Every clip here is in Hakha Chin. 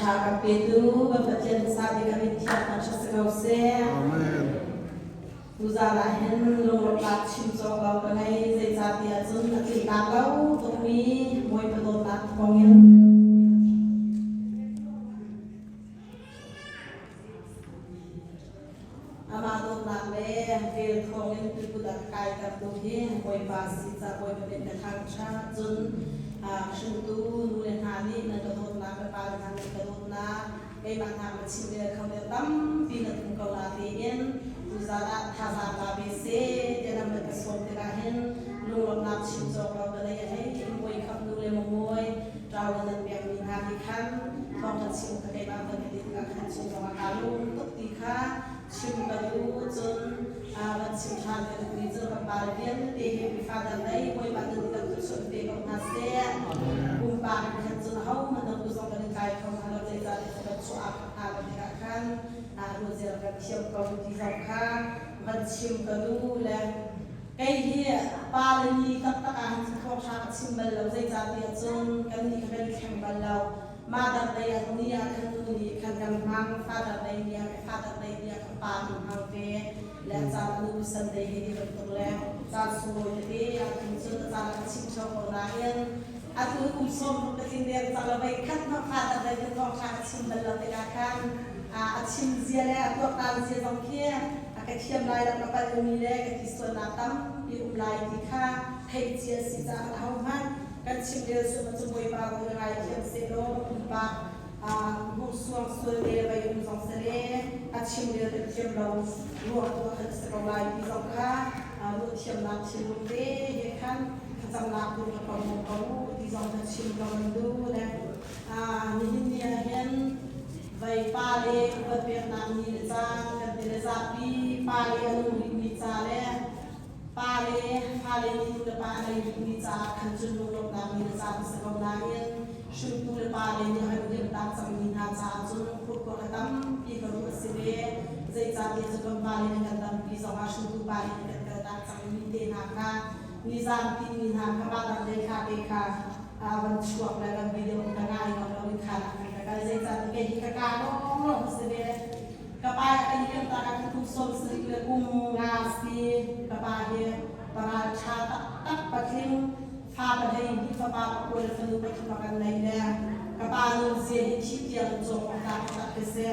Caan ṭha kan petu kan Pathian hmasa bik a min thiang thangṭhat si ko seh. Amen. Tuzaan ah hin lungrawknak chim cawk lo ka ngei, zeicahtiah cun a tlingnak lo tukmi Bawipa dawtnak thawngin Amah dawtnak le vel thawngin tuput a ka kaitertu hi Bawipa si ca Bawipa min ka thangṭhat. Cun hringtu nu le hna nih nan ka dawtnak le pale hna nan ka dawtnak keimah hna ma chim le kho deuh tampi nan um ko la tiin tuzaan ah thazaang la ve seh tiah nan ka sawm tikah hin lunglawmhnak chim cawk lo ka nei a hei mawi khap nu le mawi ṭau le nan pekmi hna nih khan thawngṭha chim ka keimah van ka ti tikah khan chung zongah kaa lung tuk ti kha chim ka duh. Cun van chim ṭhan ka duhmi cu kan pale vialte hi Father lei Bawipa nan kan thluachuah pe ko hna seh. Pumpak in khan cun ahohmanh nan tu zong kan in tlai kho hna lo, zeicahtiah kan chuah ah khat hna lo tikah khan ruazir kan thiam ko ti zong kha van chim ka duh. Le kei hi pa le ni taktak ah hin thawngṭha ka chim bal lo, zeicahtiah cun kannih kha kan i thleng bal lo. Mother Day ah ni ah khan nu nih khan kan hmang, Father Day ni ah Father Day ni ah khan pa kan hmang ve. Le caan nu Sunday hi ti bantuk le caan sunglawi tete ah khin cun a caan ah ka chim ṭheo ko nain atu kum 60 ka tlin deng cang lo, voi khat hmanh Father Day kan thawngṭha ka chim bal lo tikah khan a chim zia le a tuaktan zia zong khi a ka thiam lai lo, ka palhmi le ka ti sualnak tampi um lai ti kha theih cia si caah ahohmanh kan chim lio cu cu Bawipa tu na ngaithiam sehlaw pumpak hmuhsuang sual te le vai um zong sele a chim lio kan thiam lo ruah tu khan si ko lai ti zong kha ruah thiamnak thinlung te he khan thlacamnak tu ka ko ko ti zong kha chim ko nan du le nihin ni ah hin vai pa le upat peknak ni le caan kan ti le zapi pa le a nu rihmi ca le Pa le fale nih nu le pa a ngei rihmi caah khan cun lunglawmhnak mi le ca an si ko nain hringtu le pa le nih an riantak cangmi hna caah cun khurkhuar a tampi ka ruh a si ve. Zeicahtiah cu kan pa le nih kan tampi zongah hringtu pa le nih kan kaltak cangmi te hna kha nizan timi hna kha mah dang le thla te kha van chuak le van video ka ngai ngam lo in khan ah kan ka kal. Zeicahtiah kei hi ka ka lawng a si ve. Ka pa kan liam tak ah kum 70 le kum nga si. Ka pa hi paral ṭha taktak patling fa pahlei hnih, fapa pakua le fanu pathum a kan neih le ka pa nunzia hi thih tiang in cawk awk tlak taktak khi si.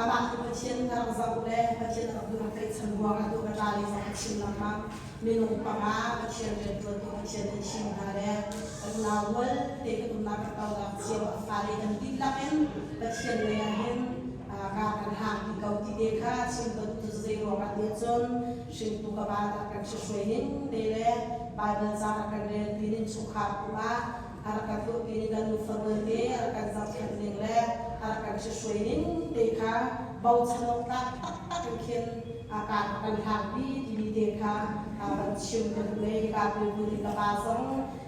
Amah cu Pathian a rak zoh le Pathian a rak duh rak tlaihchan ruangah duh ka ṭa le zong a chim lengmang. Minung panga Pathian rianṭuantu Pathian nih thim hna le kan nau rual te kan umnak kan tonak cio a fale kan dihlak in Pathian lei ah hin ka kan hang ti ko ti te kha chim ka duh cu zei ruangah tiah cun hringtu ka pa rak kan hruai ning te le Bible ca rak kan rel ti ning chungkhar tu ah a rak kan tuahpi ning kan nufa rual te a rak kan zohkhenh ning le a rak kan hruai ning te kha bochan awk tlak taktak in khin ka rak kan hlangpi timi te kha van chim ka duh le hika pipu nih ka pa zong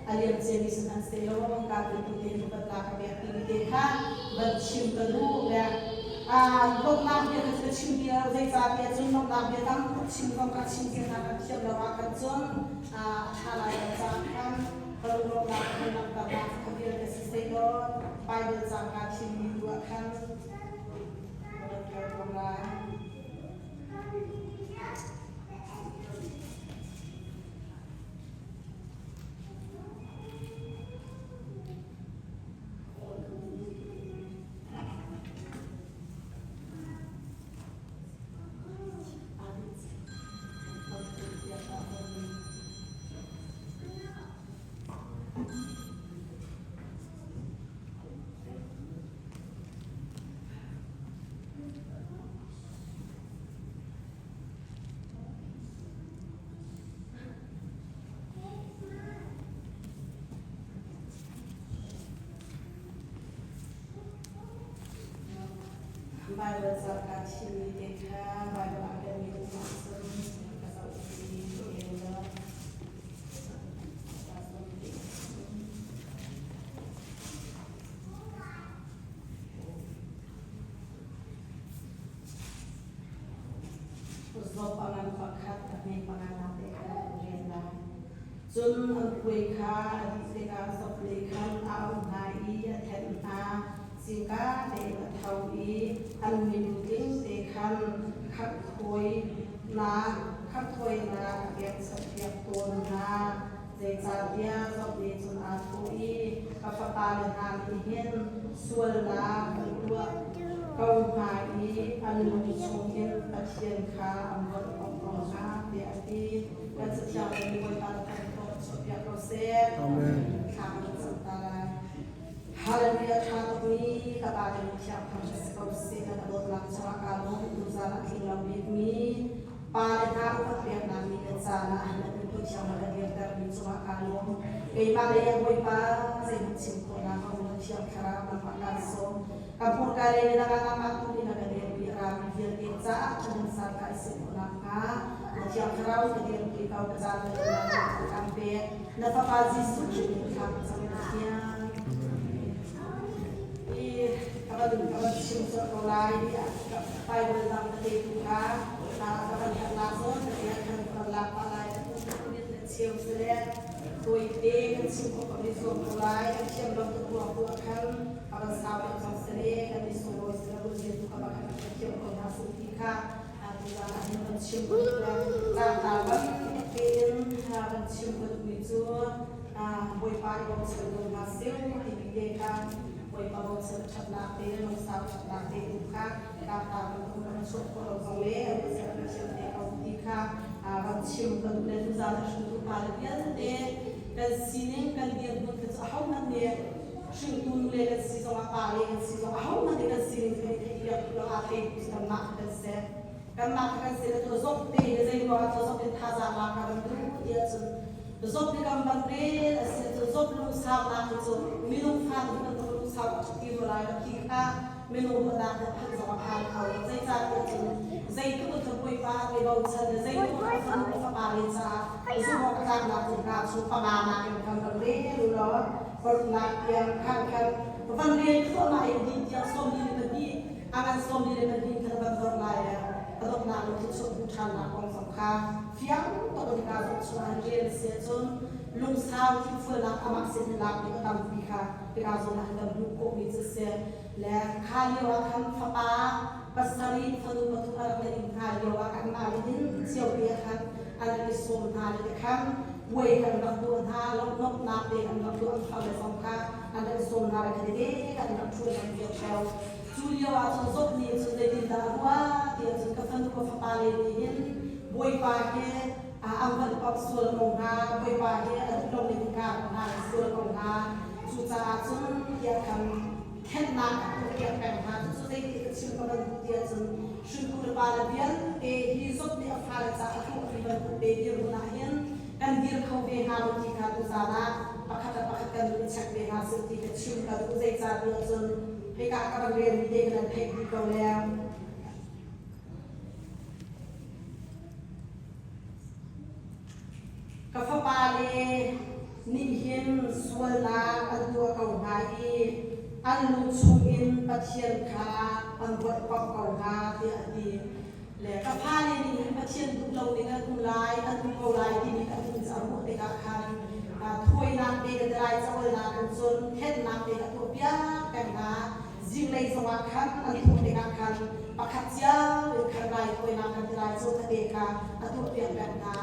a liam ciami si hmanhsehlaw hika pipu te upatnak ka pek timi te kha van chim ka duh le lawmhnak bia ka ka chim ti lo. Zeicahtiah cun lawmhnak bia tam tuk chim zong ka chim ti hna kan thiam lo ah khan cun a ṭha lai lo caah khan ka lunglawmhnak ka langhternak ka bia ka si sehlaw Bible cang kaa thimmi tu ah khan ka rak kal ko lai. Bible ca kaa thimmi te kha Bible ah telmi um ahcun ka zoh i ka rel lo. Zawt pangan pakhat a hme panganak te kha an rian lai. Cun an puai kha a dih tikah zawt nih khan a auh hna i a thenh hna. Zingka tein a tho. Zumhnak khamhthawinak a pekchanhpiak tawn hna. Zeicahtiah Job nih cun aa thawh i, Ka fapale hna nih hin sualnak an tuah ko hna i an lung chungin Pathian kha an volhkomh ko hna, tiah a ti. Kan Cathiang nih Bawipa na kan chuahpiak ko seh. Amen. Thla kan cam ta lai. Hallelujah ṭha tukmi ka Pa le Thiang thangṭhat si ko seh na ka dawtnak cungah kaa lawm tuzaan a tling lo bikmi pa le hna upat peknak ni le caan ah na nupi thiang na ka dirtermi cungah kaa lawm. Keimah lei ah Bawipa zeihmanh chim khawhnak a um lo Thiang Thlarau nangmah kaan sawm. Ka hmurka lei le nangah nangmah tu nih na ka dirpi a rami vialte caah ṭhahnem santlai si khawhnak hnga na Thiang Thlarau ka dirpi ko ka caan le nunnak kaan pek. Na Fapa Jesuh Khrih min thla ka cam Pathian. I ka van ka van chim colh ko lai i Bible dang tete tu kha ka van herhnak zawn tete ah khan ka van lak pah lai. Minute le cheu si le tawite kan chim khawh kan i zuam ko lai. Kan thiam lo tuk ruang tu ah khan a van sau deuh cang si le kan i sunglawi si le ruah tu kha bakhat kan thiam ko hna seh ti kha tuzaan ah hin kan chim Caangta bantukin kan chim ka duhmi cu Bawipa i bochan ko hna sih timi te kha Bawipa bochan ṭhatnak te lungsau ṭhatnak te tu kha tlangta bantuk kan chuah khawh lo zong le kan thiam te ko ti kha van chim ka duh le tuzaan a hringtu pa le vialte kan sining kan dirhmun kha cu ahohmanh nih hringtu nu le kan si zongah pa le kan si zongah ahohmanh nih kan sining kan i theih piak lo aa theitu cu kanmah kha kan si. Kanmah kha kan si le cu zok te le zei ruangah cu zok in thazaang lak ka kan duh ti ahcun zok hi kan van rel a si cu zok lungsaunak hi cu minung fa nih bantuk lungsau a ṭhut ti rua lai lo khi kha minung ruahnak he phanh zong a phan kho lo. Zeicahtiah cun zeitluk in Bawipa an i bochan le zeitluk in a fanu a fapa le caah zumh awk a tlaknak ding hna cu panga nakin kan van rel u law paruknak tiang khan khan van rel thluahmah in dih tiang 42 a ngan 42 khan van vorh lai le a donghnak le thluachuah hmuh ṭhannak kong zong kha fiang tuk in ka zoh chung an rel a si ahcun lungsau thinfualnak amah sin in lak ding a tampi kha hika zawn ah hin kan hmuh khawhmi cu a si. Le kha lio ah khan fapa pasarih fanu pathum a rak neih hna lio ah kanmah nih hin ciopi ah khan an rak i sawm hna le tikhan puai kan rak tuah hna, lawmhnak te kan rak tuah an fale zong kha an rak i sawm hna le kha tete kan rak ṭhu kan tuah ṭheo. Cu lio ah cun Job nih cun zeitindah a ruah ti ahcun ka fanu ka fapa le nih hin Bawipa he an van pamh sual ko hnga, Bawipa he a duh lomi ka hna sual ko hnga. Cucaah cun tiah khan thennak a tuahpiak peng hna. Cucu zeiti ka chim ka van duh ti ahcun hringtu le pale vialte hi Job nih a fale caah a tuahmi bantuk te dirhmun ah hin kan dir kho ve hnga lo ti kha tuzaan ah pakhat le pakhat kan i check ve hna seh ti ka chim ka duh. Zeicahtiah cun hika ka van relmi te kan theih dih ko le Ka fapale nih hin sualnak an tuah ko hna i an lung chungin Pathian kha an volhpamh ko hna, tiah a ti. Le ka fale nih hin Pathian duh lo ning an um lai, an um ko lai timi ka hun a ruah tikah khan thawinak te kan ti lai, caawlnak in cun thennak te a tuahpiak peng hna. Zinglei zongah khan an thawh tikah khan pakhat cio in khan raithawinak kan ti lai cu tete kha a tuahpiak peng hna.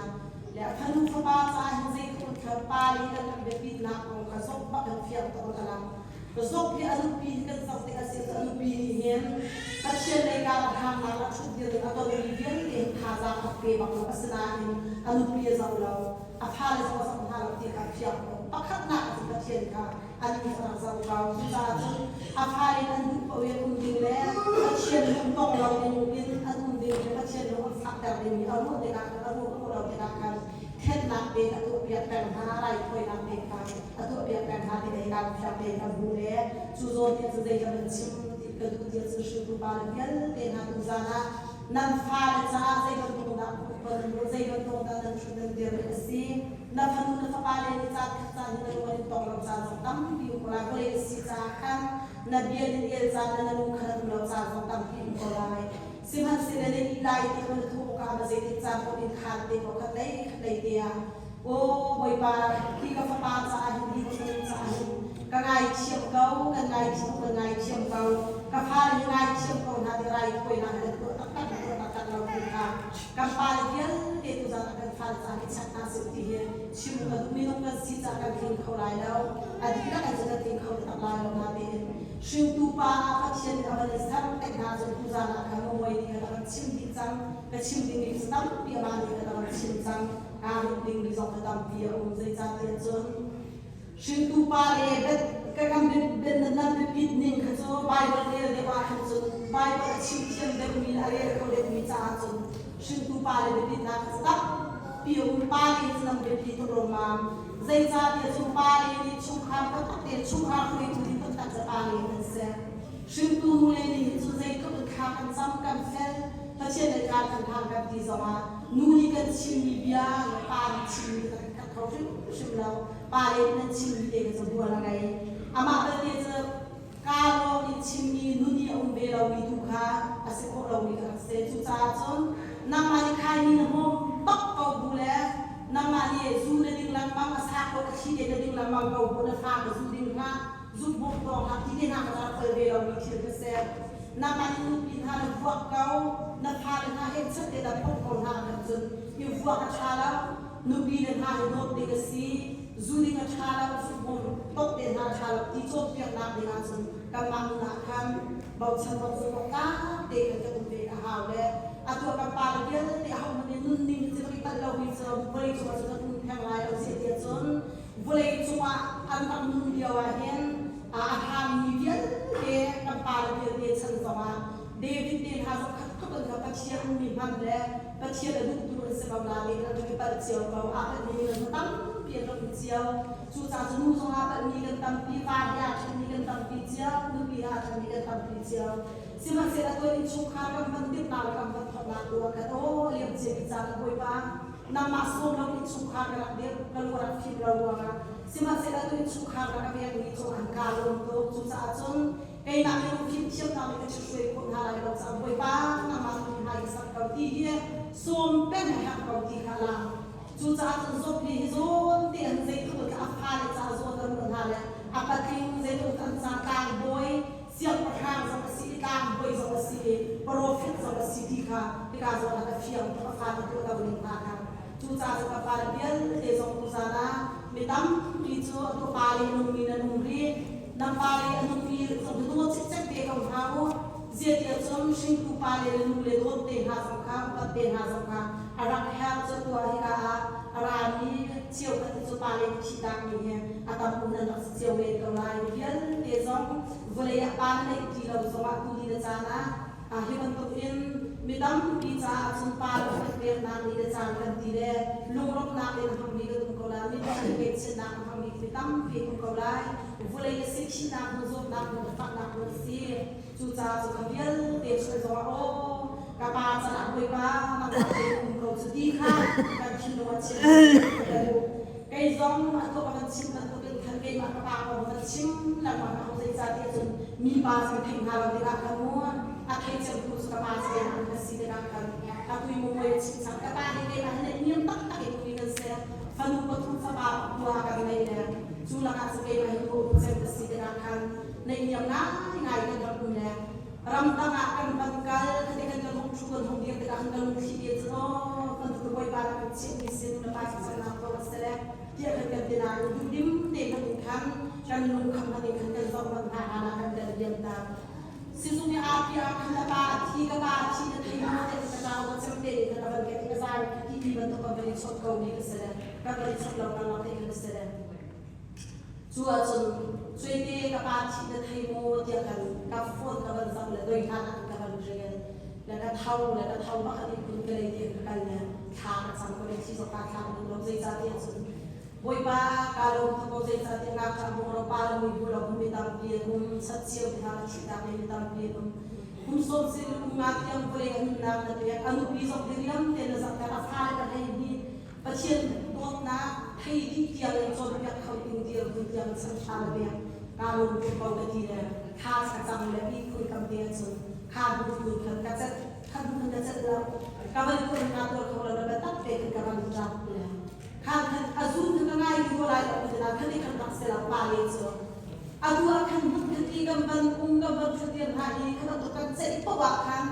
Le a fanu fapa caah hin zeitluk khan pa le kan rak biapitnak kong kha zok bak in fiang tuk in a lang. Zok hi a nupi hi kan zoh tik a si a nupi nih hin Pathian lei kar a hangnak a ṭhut dir in a tonmi vialte hin thazaang a pe bak lo. Asinain a nupi a zoh lo, a fale zong a zoh hna lo ti kha a fiang tuk. Pakhatnak ah cun Pathian kha an nih a rak zoh ko. Cucaah cun a fale in an duh paoh in um ding le Pathian lung tong lo ding in an um ding le Pathian lung an fakter dingmi a ruah tikah khan a ruah khawh lo tikah khan thennak te a tuahpiak peng hna, raithawinak te kha a tuahpiak peng hna ti lei kan fiang tein kan hmuh le cu zawn hi cun zei kan chim ti ka duh ti cun hringtu pa le vialte hna tuzaan ah nan fale caah zei bantuk dah zei bantuk dah nan ṭhut nan dir a si. Na fanu na fapa le nih caan khat caan hi na lung an in tong lo caan zong tampi um ko lai. Vawlei na si caah khan na bia nin el caan le na lung khan a um lo caan zong tampi um ko lai. Sihmanhsehlaw na ih lai ti na thuh awkah na zeitik caan paoh in khaan te ko khat lei khat lei te ah Aw Bawipa, hi ka fapa caah hin hi ka fanu caah hin ka ngaithiam ko, kan ngaithiam, kan ngaithiam ko, ka fale hi ngaithiam ko hna ti raithawinak hi na tuah taktak na tuah taktak lo ti kha. Kan pale vialte tuzan ah kan fale caah i check hna sih ti hi chim ka duh. Minung kan si caah kan tling kho lai lo. A dihlak in cun kan tling kho taktak lai lo natein hringtu pa ah Pathian nih a van i ser tik hna cun tuzan ah khan Mawei nih khan a van chim dih cang. Ka chim dingmi cu tampi amah nih khan a van chim cang. Kaa ruat dingmi zong kha tampi a um. Zeicahtiah cun Hringtu pa le ka kan nan biapit ning kha cu Baibal rel deuh ah khan cun Baibal a chim thiam deuhmi le a rel kho deuhmi caah cun hringtu pa le biapitnak kha cu tampi a um. Pa le cu nan biapi tuk lawmmam. Zeicahtiah cun pa le nih chungkhar taktak tein chungkhar hruaitu ding taktak cu pa le an si. Hringtu nu le nih hin cun zeitluk in thla kan cam, kan fel, Pathian le kaan kan hlang kan ti zongah nu nih kan chimmi bia le pa nih chimmi kha kan khat kho hrimhrim lo. Pa le nih nan chimmi te kha cu bual a ngei. Amah belte cu kaa lawng in chimmi nun i a um ve lomi tu kha a si khawh lomi kha rak si. Cucaah cun nangmah nih khaini na hmawm bak ko bu le nangmah nih zu na ding lengmang, a sa ko a thli te na ding lengmang ko bu na fa ka zu ding hlah, zukbuk tawng hlah ti te hna kha rak fel ve lomi thil kha si. Nangmah nih nupi hna na vuak ko, na fale hna he chat te dah phomh ko hna ahkhan cun i vuak a ṭha lo. Nupi le hna hi dawt ding a si, zu ding a ṭha lo, zukbum tok te hna a ṭha lo ti cawnpiaknak ding ahcun kanmah nun ah khan bochan awk zumh awk tlak te khan kan um ve a hau le atu ah kan pale vialte ahohmanh nih nunning hi cu rak i palh lomi cu vawlei cungah cun an um theng lai lo si tiah cun vawlei cungah an rak nun lio ah hin a hrammi vialte kan pale vialte chan zongah David te hna zong khat tluk in kha Pathian mi hman le Pathian a duhtu an si ko nain an rak i palh cio ko. Aa palhmi minung tampi an rak um cio. Cucaah cu nu zong aa palhmi kan tampi, va he aa ṭhenmi kan tampi cio, nupi he aa ṭhenmi kan tampi cio. Sihmanhsehlaw atu innchungkhar kan van dirhnak le kan van thawknak tu ah khan aw a liam ciami caan ah Bawipa nangmah sawm lo innchungkhar ka rak dirh, ka lu a rak fim lo ruangah sihmanhsehlaw atu innchungkhar rak a pekmi cung an kaa lawm tuk. Cucaah cun keimah minung fimthiamnak nih ka ṭhithruai khawh hna lai lo caah Bawipa nangmah tu hmai ka sak ko ti hi sawm peng a herh ko ti kha a lang. Cucaah cun zawtmi hi zawn te an zeitluk in a fale caah zawn a ruah hna le a patling zeitluk an ca tlangbawi siangpahrang zong a si i tlangbawi zong a si i profet zong a si ti kha hika zawn ah a fiang tuk a fale tuah lo ning hna kha. Cucaah cun ka fale vialte zong tuzaan ah mi tampi cu atu pale nungmi nan um rih. Nan pale a nungmi zong hi dawt cikcek ve ko hna u. Ziahtiah cun hringtu pale le nule dawt te hna zong kha upat te hna zong kha a rak herh. Cu tuah hika ah a rami cheukhat cu pale thihtakmi hi a tam um nan rak si cio men ko lai. Mi vialte zong vawlei ah pa na neih ti lo zongah tu ni na caan ah hi bantukin mi tampi caah cun pa le upat peknak ni le caan kan ti le lungrawknak in a hmangmi kan um ko lai. Mi pakhat ngaihchiatnak a hmangmi mi tampi an um ko lai. Vawlei a si thihnak hmun zawtnak hmun faknak hmun a si. Cucaah cu ka vialte chung zongah aw ka pa canah Bawipa nangmah tein um ko cu ti kha kan thinlung a chim ka duh. Kei zong a tuah kan chim bantukin khan keimah ka pa kong kan chim lengmang a zeicahtiah cun mi pa cu thei hna lo tikah khan mu a thei cemtu cu ka pa cu an ka si tikah khan a tui mu mui a chim cang ka pa hi keimah hi niam taktak in tui kan si fanu pathum fapa pakua kan ngei le cu lakah cu keimah hi nu cem ka si tikah khan naihniam ngaingai kan rak um le ramdang ah kan van kal khate kan kan hung thu kan hung dir tikah kan lungthli te cu aw kan tu bawipa rak kan chiah mi sin na pa thlacamnak ko a si le tiah kan kan ti nain duhdim te kan in khan kan lungkham han in khan kan zoh ran hna hna kan kan liam ta sizung i arpi ah khan a pa a thi ka pa a thi na thei maw te ka tau ka cem te ka van ke ka zai ti mi bantuk ka van i chawt ko mi ka si le ka van i chawt lo lang te ka si le Cu ahcun Cuaite ka pa thih na thei maw tiah kan ka phone ka van zoh le doi hlan ah ka van rel le ka tho le ka tho bak an ihkhun ka lei tiang ka kal le thla ka cam ko le thi zong kaa thla ka duh lo zeicahtiah cun Bawipa kaa lawm tuk ko zeicahtiah ngakṭah bung lo pa le mui bu lo mi tampi an um chat cio ti hna ka thihnak le mi tampi an um kum sawm sin le kum nga tiang vawlei a nunnak na pek a nupi zong diriam tein na zohter a fale ka hlei hi Pathian dawtnak thei dih tiang in cawnpiak kho ding dirhmun tiang chan hram a pek. Kaa lawm tuk ko ka ti le kha thlacam le ihkhun kam te ahcun kha bu tu khan ka celh kha bu khan ka celh lo ka van kun nga tuar kho lo le biatak te khan ka van ṭap le kha khan a zun khan ka ngai ti lai lo ti na khan i khan rak se lo pa le cu atu ah khan hmun khat i kan van um kan van ṭhut dir hna i kha bantuk kan ceih poah khan.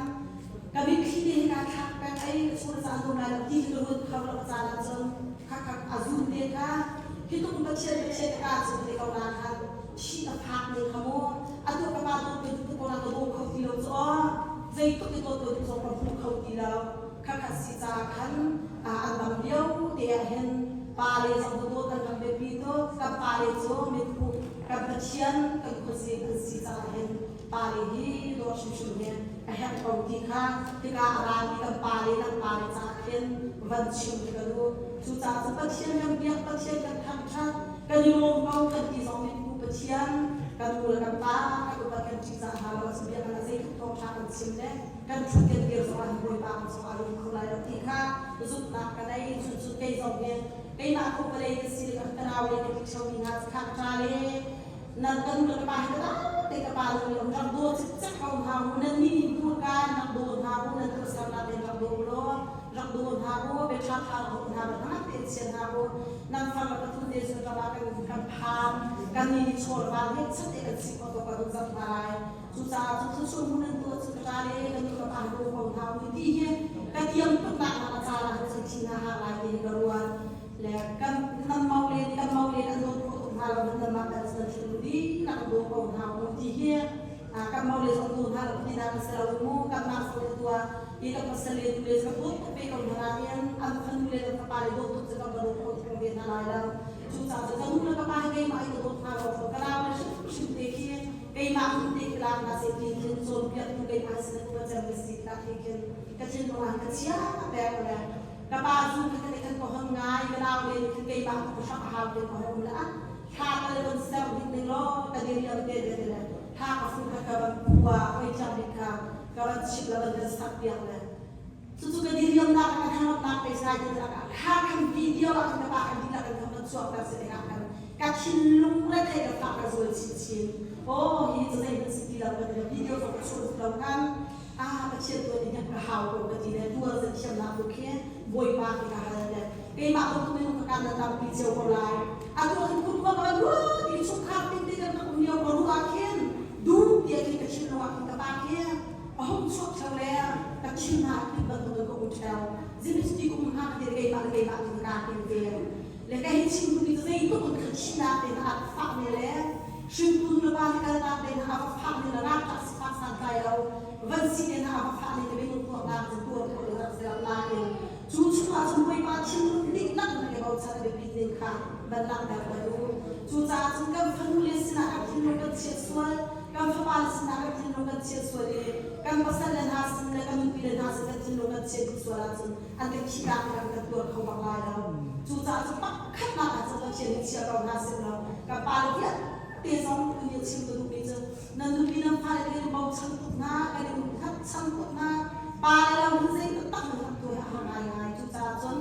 Ka mitthli te hi kaa thlak peng ei ka chung caan um lai lo ti hi ka ruat kho lo a caan ahcun khakha a zum te kha hi tuk Pathian Pathian ka kaa cu te ko na khan thih a phak ning kha mu atu ka pa tu tu ko na ka daw kho ti lo cu aw zeitluk i dawt ko zong ka hmu kho ti lo khakha si ca khan an dam lio te ah hin pa le zong ka dawt an rak biapi tuk kan pa le cu mithu kan Pathian kan khuazing an si caah hin pa le hi dawt hrimhrim hi a herh ko ti kha hika a rami kan pa le nan pa le caah khin van chim hi ka duh. Cucaah cu Pathian kan biak, Pathian kan thangṭhat, kan i lawm ko kan ti zong nih Pu Pathian kan nu le kan pa kan upat kan ṭihzah hna lo ahcun biakinn ah zeitluk thawngṭha kan chim le kan ṭhut kan dir zongah hin Bawipa kan zong aa lung kho lai lo ti kha zumhnak ka nei. Cucu kei zong hi keimah ko palei ka si le ka nau le ka ti ṭheomi hna cu thangṭha le nan ka nu le ka pa hi ka te ka pa nu le um rak daw cikcek ko hna u nan ni nih hmurka in rak daw hna u nan tuahsernak in rak daw law rak daw hna u bia ṭha ṭha rak daw hna rak te chia hna u nan far le pathum te cu ram ah kan kan phan kan ni nih chawl van he chat te kan si khawh ko kan zam hna lai cucaah cu thluachuah mu nan tuah cu ka ṭa le ka nu ka pa daw ko hna u ti hi ka tiam tuknak na caan ah cun thi na har lai ti ka ruat le kan nan mau len kan mau len an dawt khawh tuk hna lo nan mah kan nan thil dihlak daw ko hna mu ti hi kan mau le zong daw hna lo ti na kan si lo mu kan mah so le tua i kan pasal le tu le ka dawt tuk ve ko hna nain an fanu le an fapa le dawt tuk cu kan va dawt kho tuk ve hna lai lo cucaah cu ka nu le ka pa hi keimah i ka dawt hna lo ka nau le hrimhrim te khi keimah hun te khi lak hna seh ti khin cawnpiaktu keimah sin a tuah cem ka si tak hi khin ka thinlung ah ka chia pek le Ka pa cu kha te khan ka hon ngai, ka nau le nih khan keimah ka hrak a hau te ka hon um le ah thla ka le von ser bik ning law ka diriam te te te le thla ka fu kha ka van phua oi thiang bik kha ka van chim le van kan sak piak le cucu ka diriamnak ka thangapnak pe sai te te kha khan video ah khan ka pa kan dihlak in khan van chuak ter si tikah khan ka thinlung le thei ka fah ka zual chinchin oh hi cu zeihmanh si ti lo ka ti video zong ka chuah lo khan ah Pathian tuan in ka hau ko ka ti le tuar zan thiamnak tu khi Bawipa khi ka hal le keimah bantuk minung ka kan nan tampi cio ko lai atu ah khin khua ka van ruat i chungkhar ting te kan rak um lio ka ruah ah khin duh tiah khin ka thinlung ah khin ka pa khi a hung chuak theo le ka thin hna pit bantuk in ka um theo zimisti kum hna ka ti keimah le keimah khin ka kin ve le ka hi chim duhmi cu zeitluk in ka thihnak te na a fah ne le hringtu nu le pa nih kalnak te na a va fah ne le ngakṭah sifak santlai lo van si te na a va fah ne te minung tuaknak cu tuar khawh le rak zelh nain cu chungah cun Bawipa thinlung diknak in kan i bochan a biapit ning kha van langhter ka duh. Cucaah cun kan fanu le sinah kan thinlung kan chiat sual, kan fapa le sinah kan thinlung kan chiat sual i kan pasal le hna sin le kan nupi le hna sin kan thinlung kan chiat dih sual ahcun an kan thihnak in an kan tuar kho bak lai lo. Cucaah cu pakhatnak ah cun Pathian nih chia ko hna seh law kan pale vialte zong tuni a chim ka duhmi cu nan nupi nan fale kan in bochan tuk hna, kan in hngatchan tuk hna. Pale lo hin zei taktak nan rak tuah a har ngaingai. Cucaah cun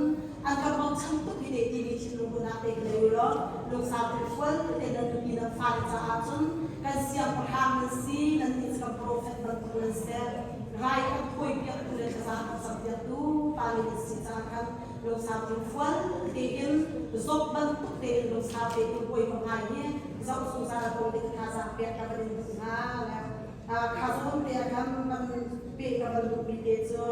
an kan bochan tuk hi te timi thinlung bunak te ka nei u law lungsau te fual te nan nupi nan fale caah cun kan siangpahrang nan si, nan nih cu kan profet bantuk nan si. Rai kan thawipiaktu le thlaza kan campiaktu pale nan si caah khan lungsau thinfual tein zop bantuk tein lungsau tein bawipa hmai hi zoh zungzal ko ding thazaang pek ka van in duh hna le kha zawn te ah khan van pe ka van duhmi te cu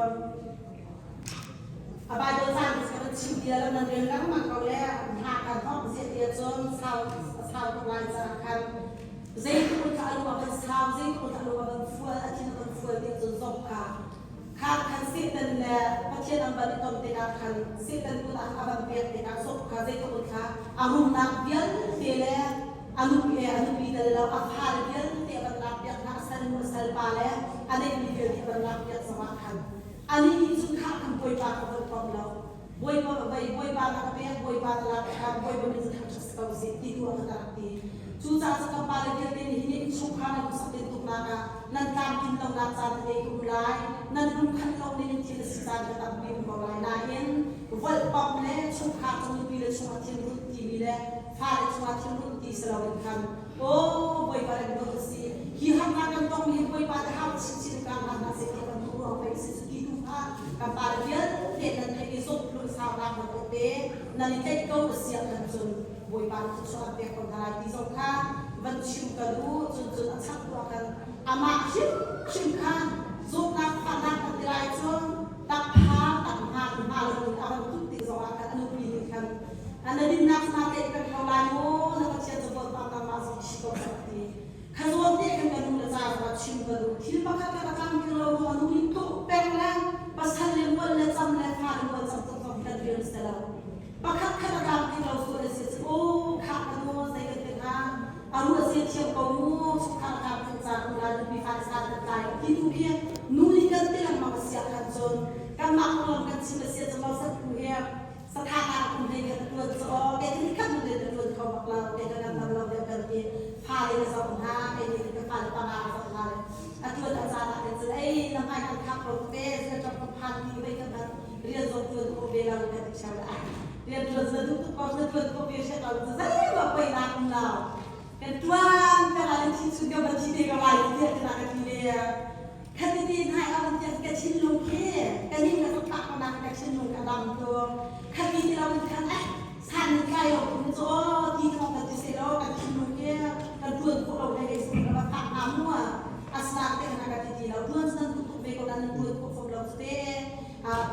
a Bible caan ka van chim ti lo nan rel lengmang ko le hna kan hawk ziah ti cun sau sau tuk lai caah khan zeitluk in a lu a van sau zeitluk in a lu a van fual a thin a van fual ti cun zop kha kha khan Satan le Pathian an van i ton tikah khan Satan kut ah a van pek tikah zop kha zeitluk in kha a rumnak vialte le a nupi he a nupi tel lo a fale vialte a van lakpiak hna a salnu a salpa le a neihmi vialte a van lakpiak zongah khan anih nih cun kha khan Bawipa ka van kom lo Bawipa Bawipa na ka pek Bawipa na lak ka Bawipa min cu thangṭhat si ko seh ti tu ah khan a rak ti. Cucaah cu kan pale vialte nih hin innchungkhar nan khuasak tintuknak ah nan tlamtlin lonak caan tete ka um lai, nan lungkhat lo ning in thil a si caan ka tampi um ko lai. Nain volhpamh le chungkhar cu nupi le chungah thinrunh timi le fale chungah thinrunh ti si loin khan aw Bawipa le dawt a si hi harnak kan tongmi hi Bawipa te hau chinchin in kaan hlan hna seh ti kan duh ruang pei si cu ti tu kha kan pale vialte nan theih i zawthlun saunak nan tuah te nan i tlaih ko a si ahkhan cun Bawipa nih thluachuah an pek ko hna lai ti zong kha van chim ka duh cun cun a chak tu ah khan amah hrimhrim kha zawtnak fahnak kan ti lai. lai cu takpha tak hna hna lo in a van tuk tik zongah khan a nupi nih khan na dinnak na teh peng ko lai maw na Pathian cu Bawipa nangmah zong chim ko a ti. Kha zawn te khan ka nu le ca zongah chim ka duh. Thil pakhat kha ka tlamtling lo ruang nu nih tuk peng le pasal le mual le cam le fa le mual cam tuk zong hi kan rian si lo. Pakhat khat a tlamtling lo sual a si cu aw khah ka nu zei kan ti hnga a ruah sia thiam ko mu chungkhar a tlamtling caan um lai nupi fale san kan tlai lo ti tu khi nu nih kan ti lengmang a si ah khan cun kanmah konglam kan chim a si ah cun Moses phu hi sathah ah kum hlei khat a ṭuan cu aw kei cu nikhat hmanh rian ka ṭuan kho bak lo kei ka kan dam lo deuh kan ti fale ka zoh hna kei nih ka fale panga ka zoh hna a ṭuan a caan ah khin cun ei na hmai kan khak ko tuk e na ṭap ka phan ti vei kan han rian zong ṭuan khawh ve lo kan ti ṭheo ah rian ṭuan na duh tuk ko na ṭuan khawh ve hrek lo cu zeihmanh poi nak um lo kan ṭuan kan ah thi chun ka va thi te ko lai ti tiah ka ti ve. Khatiti hnai a van tiah ka thinlung khi ka ning ka tuk ko nak ka thinlung ka dam tuk. Khati ti lo in khan eh san in kai lo kum cu aw ti thong ka ti se lo ka thinlung khi kan tuan khawh lo hlei hlei sung ka va phak hnga mu. Asinain te khan ka ti ti lo tuan nan tu tuk ve ko nan tuan khawh fom lo cu te.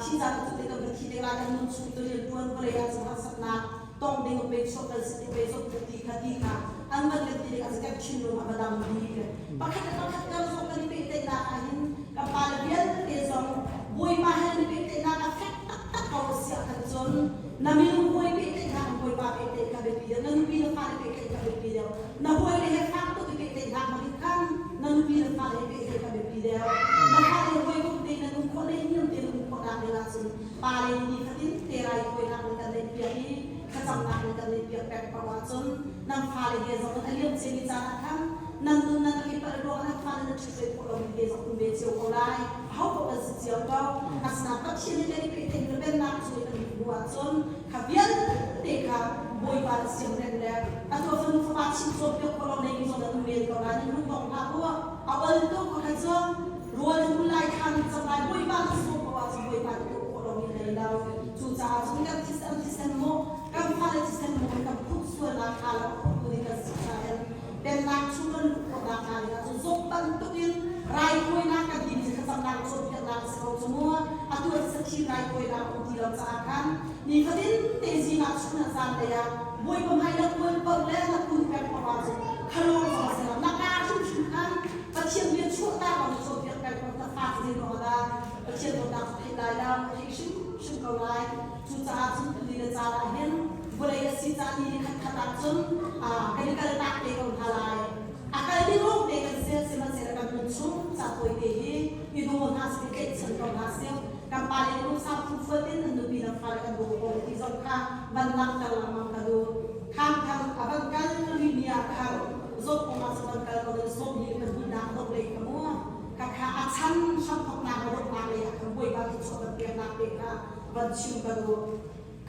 Thi za tu te kan va thi te la kan nun chung tu rian tuan vawlei ah cun harsatnak tong ding pe chuak kan si ti pe zok ti kha ti kha an van kan ti ding ah kan thinlung a va dam bik. Pakhat le pakhat kar zong kan i pehtlaihnak ah hin kan pale vialte zong Bawipa he nan i pehtlaihnak a fek taktak ko a si ahkhan cun na minung hawi pehtlaihnak in Bawipa pehtlaih kha biapi deuh, na nupi na fale pehtlaih kha biapi deuh, na hawile he fak tuk i pehtlaihnak hmang in khan na nupi na fale he pehtlaih kha biapi deuh. Na fale he hawikom tein nan um khawh neihniam tein um khawhnak ding ahcun pale nih nifatin te raithawinak nan kan neihpiak i thlacamnak nan kan neihpiak peng ko ahcun nan fale he zong a liam ciami caan ah khan nan nun nan rak i palh ruangah nan fale nan ṭhitlet khawh lomi te zong um ve cio ko lai. Aho paoh kan si cio ko. Asinain Pathian nih kan i pehtlaih le pennak cu kan hmuh hnu ahcun kha vialte kha Bawipa na siamremh le atu a fanu fapa chim cawnpiak khawh lo neimi zong nan um men ko lai. Nan lung dong hlah u. A ol tuk kha cu rawl nan hul lai, thla nan cam lai, Bawipa na sawm ko ahcun Bawipa nih tuah khawh lomi nei lo. Cucaah cun kan thisen thisen maw kan fale thisen maw kan phut sualnak hnga lo a phuttu ding kan si caah pennak chung kan luh khawhnak hnga ding ahcun zawt bantukin raithawinak kan timi cu thlacamnak cawnpiaknak a si ko cu mu. Atu ah sathi raithawinak um ti lo caah khan nifatin te zing ah chun ah zanlei ah Bawipa hmai na kual paoh le na kun peng paoh ahcun khalawng zong a si lo. Na kaa hrimhrim khan Pathian bia chuahtak lo na cawnpiak peng ko na fa zei ruangah dah Pathian dawtnak cu theih lai lo, a theih hrimhrim ko lai. Cucaah cun tuni le caan ah hin vawlei a si caan ni khat khat ah cun kan i kaltak te ko hna lai. A kal ding lawng te kan si, sihmanhsehlaw kan nun chung ca tawite hi i daw hna sih, i tlaihchan ko hna sih. Kan pale nih lungsau phungfuat in nan nupi nan fale kan daw ko ti zong kha van langhter lengmang ka duh. Khan khan a van kal rihmi ah khan zawt kong ah cun van kal ko ding sawm hi kan hunnak dok lei kha mu. Khakha a chan hramthoknak le donghnak lei ah khan Bawipa thluachuah kan peknak te kha van chim ka duh.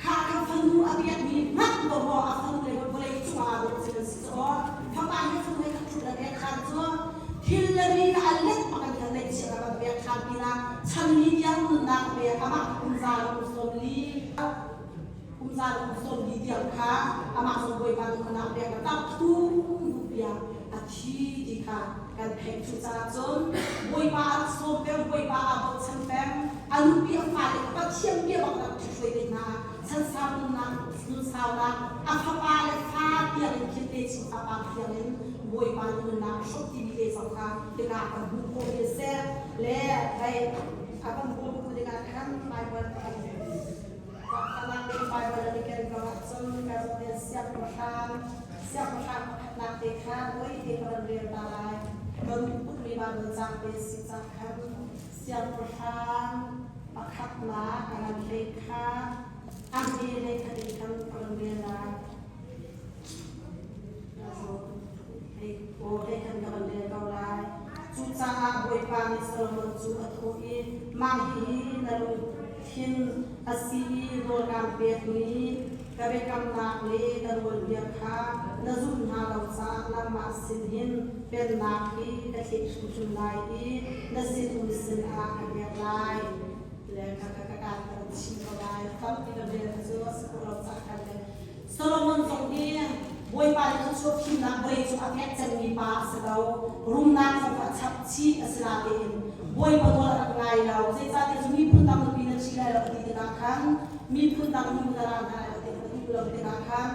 Kha kha fanu a biakmi hmanh dawh a fanu le vawlei cungah aa dawh cin an si caw. Fapa he fanu he khat ṭhut an ek khan cu thil le ri kha a let bak in khan neihchiah a van pek ṭhan pinah chan li tiang nunnak a pek amah kum za le kum 40 kum za le kum 40 tiang kha amah zong Bawipa nunnak pek a tak thum piak a thi ti kha kan theih. Cucaah cun Bawipa a rak sawm peng, Bawipa aa bochan peng, a nupi a fale kha Pathian bia bak rak ṭhithruai te hna, chansau nunnak, nunsaunak, a fapa le fa tiang in khin te chin fapa tiang in Bawipa nih nunnak a hrawmh timi te zong kha hika kan hmuh khawhmi a si. Le hei a kan bawmtu dingah khan Bible kan Fanak in Bible an i ken ko ahcun ka siangpahrang siangpahrang pakhatnak te kha voi te ka van rel ta lai. Ka duh tukmi Bible caang te si cang khan siangpahrang pakhatnak a ran hlei kha a hme hlei khat in khan ka van rel lai. Hei aw hei khan ka van rel ko lai. Cucaah Bawipa nih Solomon cu a thawh i, Mah hihi na lungthin a si i rawl kaan pekmi ka biakamnak le ka nawlbia kha na zumh hna lo caah nangmah sin hin pennak hi ka thleh hrimhrim lai i na sinum sinah ka pek lai. Le ka ka ka kaan ka chim ko lai. Tampi ka rel cu a si khawh lo caah khan le Solomon zong hi. Bawipa nih thluachuah fimnak vawlei cung a pek cemmi pa a si ko. Rumnak zong kha a chap chih, asinain Bawipa nawl a rak ngai lo. Zeicahtiah cu miphun dang nupi na ṭhi lai lo a ti tikah khan miphun dang nu na ra hna lai lo ti kha duh lo tikah khan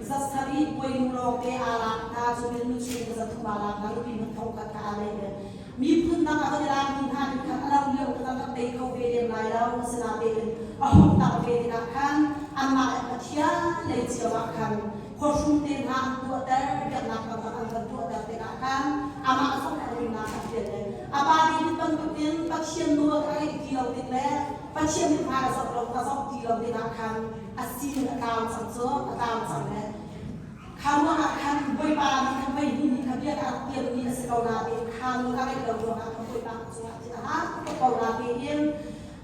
zasarih bawinu lawngte aa lak hna, cu nu chung zathum aa lak hna, nupi hmanh thongkhat kha aa neih ve. Miphun dang a van i lakmi hna nih khan a lo lio kha an rak tei kho ve lem lai lo. Asinain a hung tar ve tikah khan anmah le Pathian lei cio ah khan khuahrum te hna an tuahter, biaknak taktak an van tuahter tikah khan amah zong a nunnak a fian le a pa David bantukin Pathian nawl a ngeih ti lo tik le Pathian nih hmai a zoh lo a zoh ti lo tikah khan a sining a tlau cang cu a tlau cang le Kha ruangah khan Bawipa nih khan mei hnih nih kha bia a rak tiammi a si ko nain kha nawl a ngaih lo ruangah khan Bawipa cungah cun a har tuk ko nain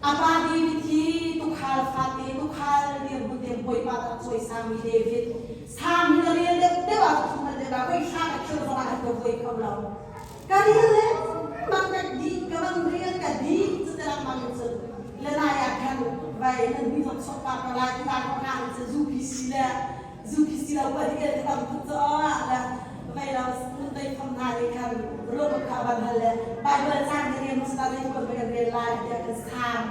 a pa David hi tuukhal fate tuukhal dirhmun te Bawipa rak cawisangmi David Salm hi na rel deuh deuh ah ka thum deuh ah voi hra ka khirh zongah an ka vuai kho lo. Ka rel lengmang ka dih ka van rel ka dih cu lengmang in cun le nai ah khan vai nan hui zong sok pa ko lai ti ta ko hna in cun UPC le zu khi si lo pa hi ka tam tuk caah le vei lo mun tei pham hna nih khan ruak kha van hal le Bible cang hi rian hmasa dei tuan kan rel lai tiah kan sam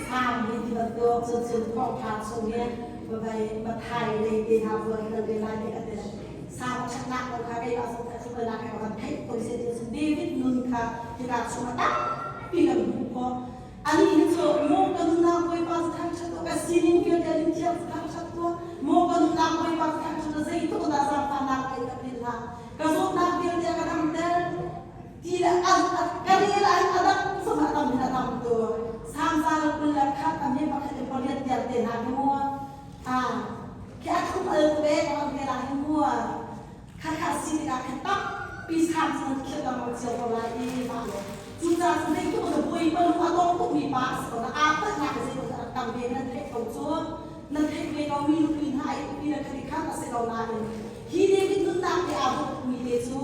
sam hi ti bantuk cun cun thawngtha chung hi vai mathai lei te hna vuan kan rel lai ti ka ti sam thatnak ko kha kei ah zong kha nak kha kan theih ko se ti cun David nun kha hika chung a tampi kan hmuh khawh. Anih hi cu maw ka nunnak Bawipa cu thangṭhat awk a sining vialte an in thiang cu thangṭhat tuah. Maw ka nunnak Bawipa cu thangṭhat a zeitluk in dah zaangfahnak ka in a philh hlah. Ka zawtnak vialte a ka damter. Ti le a ka rel ah hin a dang zongah a tam hin a tam tu. Sangza le 21 a hme pakhat in pariat tiang te hna hi mu. Ah, khi a thum al ko ve ka van rel ah hin mu. Khakha si tikah khan tampi sang cu nan khirh lengmang cio ko lai i mah le cucaah cun zeitluk in bawipa lung a tong tukmi pa a si ko na aa palhnak i zeitluk a rak tam ve nan theih ko cu nan theih ve ko mi nupi hna ai upi le khati khan a si ko nain hi David nunnak te aa dawh tukmi te cu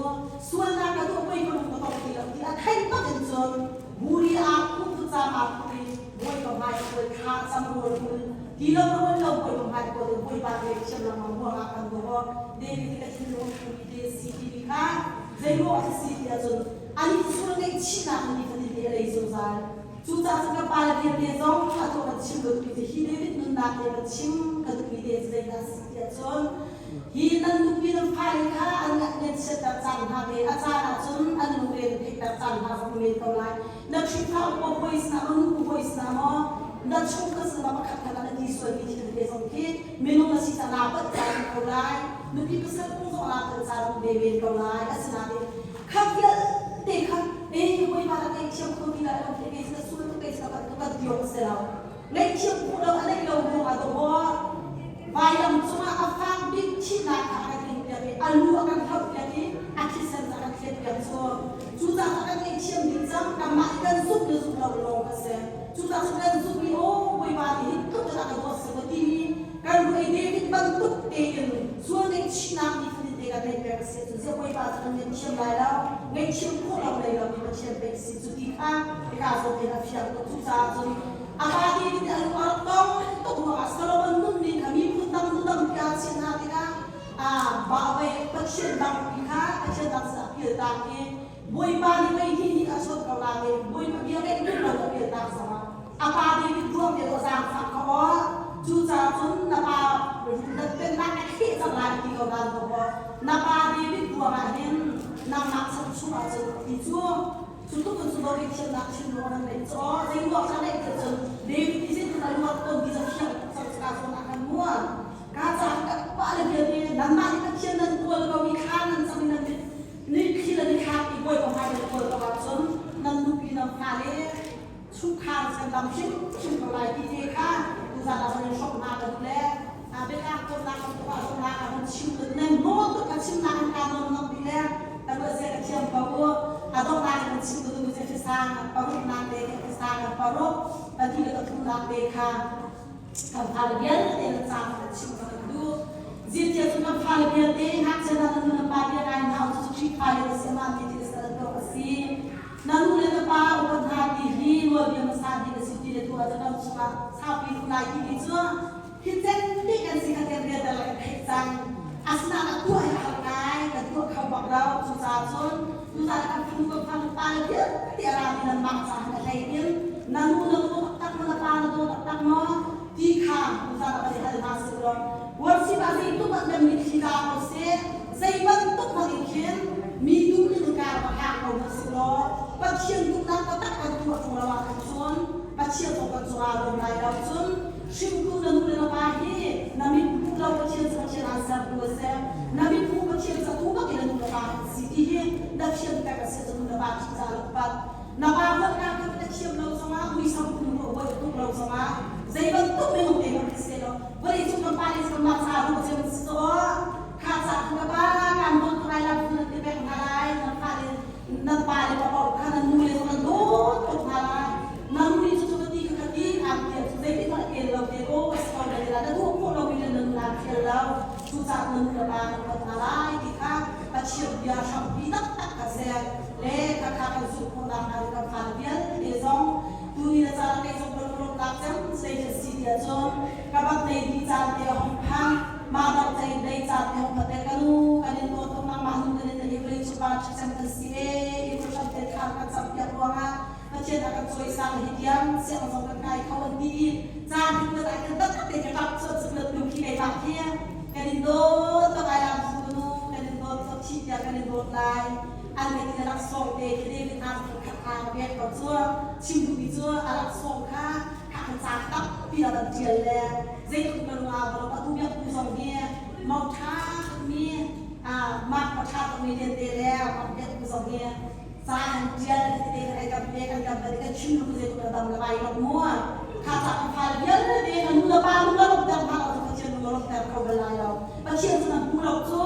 sualnak ka tuah bawipa lung ka tong ti lo ti a theih bak in cun buri aa phu vutcaam aa phu i bawipa hmai a kawl thla a cam rawl hul ti lo rawl lo bawipa hmai kawl in bawipa te thiam lengmang ruangah kan dawh David i ka thinlung thumi te si timi kha zeiruang a si ti ahcun anih sual ngaihchihnak in nifatin te a lei zungzal. Cucaah cun ka pa le vialte zong a tuah kan chim lo duhmi cu hi David nunnak te kan chim ka duhmi te cu zeidah a si ti ahcun hi nan nupi nan fale kha an nan chiatter caan hna ve a caan ahcun an lungre nan theihter caan hna zong men ko lai. Na Khrihfa upa hawi sinah maw nupu hawi sinah maw na chungkhat sinah pakhat khat ah na ti sualmi thil te zong khi minung na si caah naa palh caan ko lai. Nupi pasal kong zong naa palh caan ve men ko lai. Asinain kha vialte kha eh Bawipa na ngaihthiam kho ti lai lo te kei ka sual tuk kei ka palh tuk ka ti awk a si lo. Ngaihthiam khawh lo a neih lo ruangah dawh vailam cungah a fak bik thihnak kha a kan inpiak i a lu a kan hlohpiak i a thisen a kan thletpiak cu cucaah kan ngaihthiam ding cang kanmah i kan zumh le zumh lo lawng a si. Cucaah cun kan zumh i aw Bawipa nih hi tluk in a ka dawt si maw timi kan ruah i David bantuk tein sual ngaihchihnak ni fatin te kan neih peng a si ahcun ziah Bawipa cu kan ngaihthiam lai lo ngaihthiam khawh lo lei lo mi Pathian pei a si cu ti kha hika zawn hin a fiang tuk. Cucaah cun a pa David nih a lung a rak tong tuk ruangah Solomon nunning kha miphun dang nu tampi aa chiah hna tikah aa Pathian dangpi kha Pathian dang sinah a pialtak i Bawipa nih mei hnih nih a chawnh ko nain Bawipa bia ngaih duh lo a pialtak zongah a pa David ruang te aw zaangfah kha aw cucaah cun na pa na pennak a kheh cang lai ti ko nan ko na pa David ruangah hin nangmah chan chungah cun ti cu cu tluk in cu dawri thiamnak thinlung an neih cu aw zei ruang dah neih ti cun David nih zeitin a luat tawn ti cu fiang tuk cang ka zawn ah kan muan ka caah ka pa le vialte nanmah nih Pathian nan kawl ko i thla nan cam i nan mit Nithli le nithlak i Bawipa hmai nan kawl ko ahcun nan nupi nan fale chungkhar kan dam hrimhrim ko lai ti te kha tuzaan ah van in hrawmh hna ka duh le biatlang cawnnak kan tuah zongah ka van chim ka nan nawl tuk ka chimnak in kaa nawn nok dih le ka ruah zia ka thiam ko u. A donghnak in kan chim ka duhmi cu Efesa paruknak te Efesa paruk pahnih le pathumnak te kha kan fale vialte nan caah kan chim ka kan duh. Zeitiah cun kan fale vialte ngakchia hna nan nu nan pa bia ngai hna u cucu Khrihfa le na siamah ti ti na tuah a si. Na nu le na pa upat hna ti hi nawlbia hmasa bik a si ti le tu ah cun chungah saupi um lai timi cu hi cen ti kan si kha kan vialte le kan theih cang. Asinain a tuah hi a har ngai, kan tuah kho bak lo. Cucaah cun tuzaan kan fanu kan fa kan pa le vialte a rami nanmah caah hin a hlei in na nu na daw taktak maw, na pa na daw taktak maw ti kha tuzaan ah van i hal hna sih law worship ah zeitluk ah nan mitthli tla ko seh, zei bantuk hmanh in khin mi duh ning in kar va hlang ko hmanh sih law Pathian duhnak taktak kan tuah ṭung lo ahkhan cun Pathian zong kan cungah a lawm lai lo. Cun hringtu na nu le na pa hi na mit hmuh lo Pathian cu Pathian aan sertu a si. Na mit hmuh Pathian cu atu bak in na nu le pa an si ti hi na thiam peng a si ahcun nu le pa ṭihzah lo upat. Na pa holhnak kha na thiam lo zongah muisam phun ruah buai tuk lo zongah zei bantuk minung te hmanh khi si lo vawlei cung kan pa le kan ca ruah cem si caw kha ca kha ka pa kan dawt tuk lai lam nan ti pek hna lai nan fale nan pa le pa paoh kha nan nu le zong nan dawt tuk hna lai na nu nih cucu ka ti kha ka ti aan ti cu zeitik hmanh kel lo te aw a si ko na ti la na duh khawh lo mi le na nu naan thial lo cucaah na nu le pa nan dawt hna lai ti kha Pathian bia hrampi taktak kha seh le khakha kan zulh khawhnak hnga ding kan fale vialte zong tuni na caan ah kei zong ka lunglawmhnak cem zei khi a si ti ahcun ka bak nei dih caan te a hung phan mah dang cei dei caan te hung phan te ka nu kan in dawt tuk nangmah nu kan in na vawlei cu pa ṭhacem kan si e i khuhram te thlam kan campiak ruangah Pathian a kan cawisang hi tiang siang zong kan kai kho an ti i caan hi kuat ah khin taktak te ka ṭap chuah cun lut lung khi keimah khi kan in dawt tuk ai lam su nu kan in dawt tuk thih tiang kan in dawt lai an ka ti laksawng te khi David hna cu khat hna ka pek ko cu chim duhmi cu a laksawng kha kha kan ca tampi a kan ṭial le zeitluk na lung aa va atu biak tu zong hi mau ṭha tukmi mak pa ṭha tukmi lian te le mak biak tu zong hi ca an ṭial tete kan kan pek an kan kan chim lu zeitluk na dam le vai lo mu kha ca kan fale vialte na nu le pa lung na lawmhter hna lo cu Pathian lung na lawmhter kho bal lai lo Pathian cu na hmu lo cu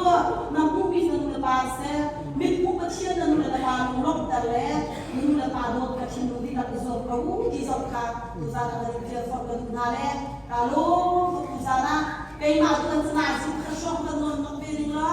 na hmuhmi na nu le pa seh mit hmuh Pathian na nu le na pa lung lawmhter le nu le pa dawt kha thinlung dihlak i zuam ko u ti zong kha tuzan ah kan in fial forh ka duh hna le ka lawm tuk tuzan ah keimah tu kan sana zing kha hrawng kan nawn nok ve ning la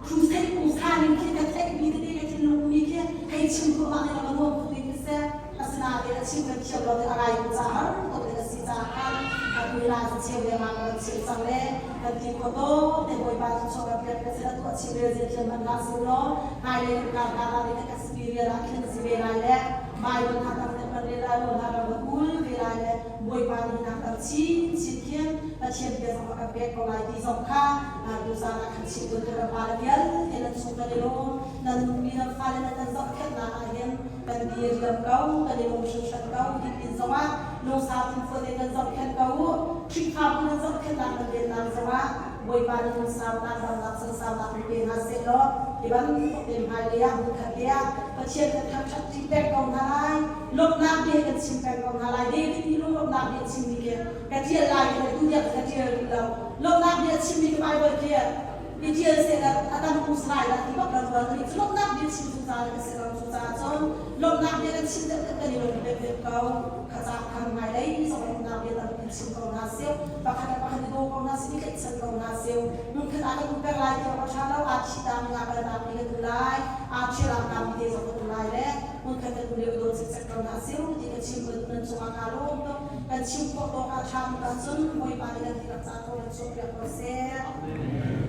crusade pungsa ning khi ka theihmi tete ka thinlung mi khi hei chim thluahmah ning la nuam tuk ding khi seh asinain a chim kan thiam lo ti a rai tu ca har tuk ding a si caah khan atu hi cheu lengmang kan chim cang le kan ti khawh tawk te Bawipa cu chuak kan piak kan si atu a chim rel zia thiam hmanh hlah sih law hmailei kan kar hna lai kan experience ah khin si ve lai le Bible hna tam deuh kan rel lai lo hna ram kan ul ve lai le Bawipa nih nak tam chin chin khin Pathian bia zong a kan pek ko lai ti zong kha tuzaan ah khan chim kun kan pa le vialte nan chung kan i lawm nan nupi nan fale nan kan zohkhenhnak ah hin kan dir riam ko kan i lung hringhran ko hi pin zongah lungsau thinfual in nan zohkhenh ko u Khrihfabu nan zohkhenhnak nan vennak zongah Bawipa nih lungsaunak damnak sansaunak in pe hna seh law hi bantuk te hmailei ah hmunkhat te ah Pathian kan thangṭhat ṭi peng ko hna lai lawmhnak bia kan chim peng ko hna lai David nih lunglawmhnak bia chimmi khi ka ṭial lai ti le tu tiang ka ṭial rih lo lawmhnak bia chimmi ka Bible khi i ṭial seh a tam us lai dah ti bak kan ruat mi cu lawmhnak bia chim zungzal kan si lo cucaah cun lawmhnak bia kan chim deuh deuh kan i lawm deuh ko kha kan hmailei zong lawmhnak bia tampi chim ko hna seh pakhat le pakhat i daw ko hna seh i tlaihchan ko hna seh hmunkhat ah kan um peng lai ti awk a ṭha lo aa thi ta mi aa kal ta mi kan um lai aa ṭhial aa kam mi te zong kan um lai le hmunkhat kan um lio i daw cikcek ko hna seh ti ka chim nan cungah kaa lawm tuk kan chim khawh tawk ah ṭha tuk ahcun Bawipa nih kan dihlak ca thaw kan chuahpiak ko seh.